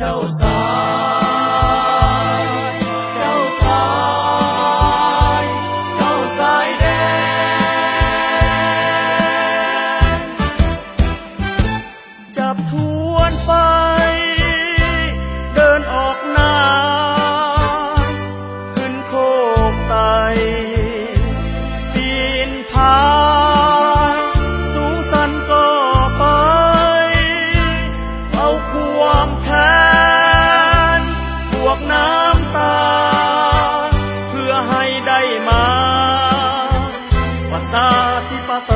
ເຈົ້າສາຍ ເຈົ້າສາຍ ເຈົ້າສາຍແດນ ຈັບທວນໄຟ ເດີນອອກໜ້າ ຂຶ້ນໂຄກໄຕ່ ປີນຜາ ສູງຊັນກໍໄປ ເອົາຄວາມແຄ້ນ ບວກນ້ຳຕາ ເພື່ອໃຫ້ໄດ້ມາ ປະຊາທິປະໄຕ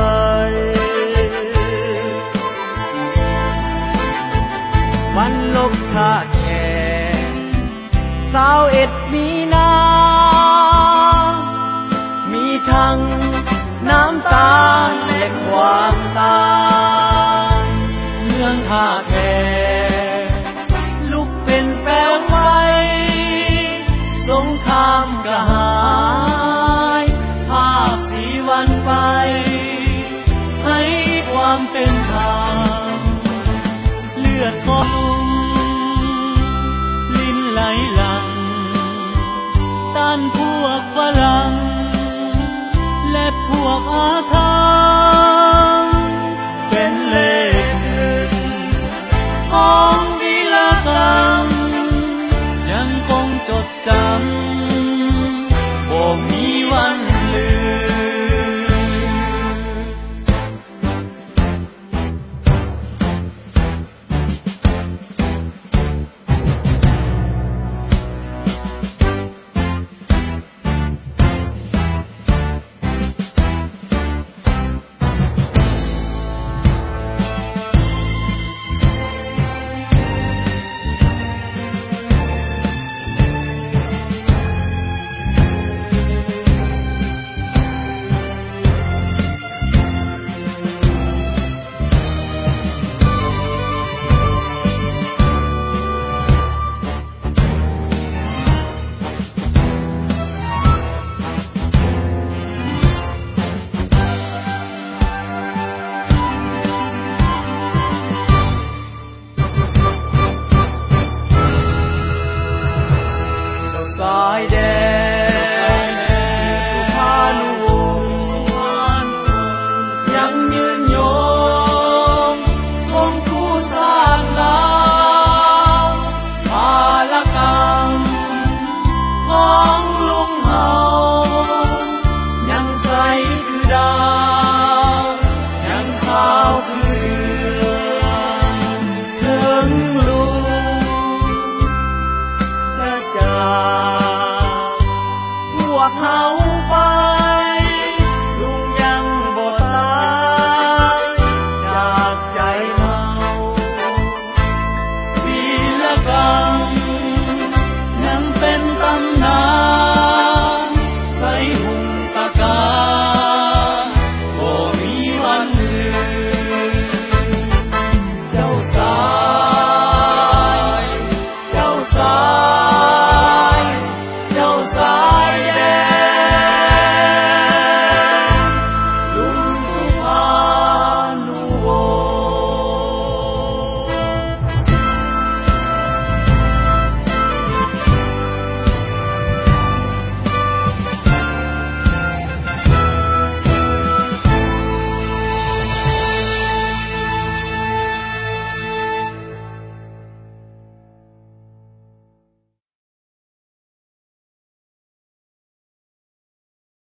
ວັນລົບທ່າແຂກ ຊາວເອັດມີນາ ມີທັງນ້ຳຕາ ແລະ ຄວາມຕາຍ ເມືອງທ່າແຂກ ລຸກເປັນແປວໄຟ ສົງຄາມກະຫາຍ ພາກສີວັນໄປ ໃຫ້ຄວາມເປັນທຳ ເລືອດຂອງລຸງ ລິນໄຫຼຫຼັ່ງ ຕ້ານພວກຝຣັ່ງ ແລະ ພວກອາທາ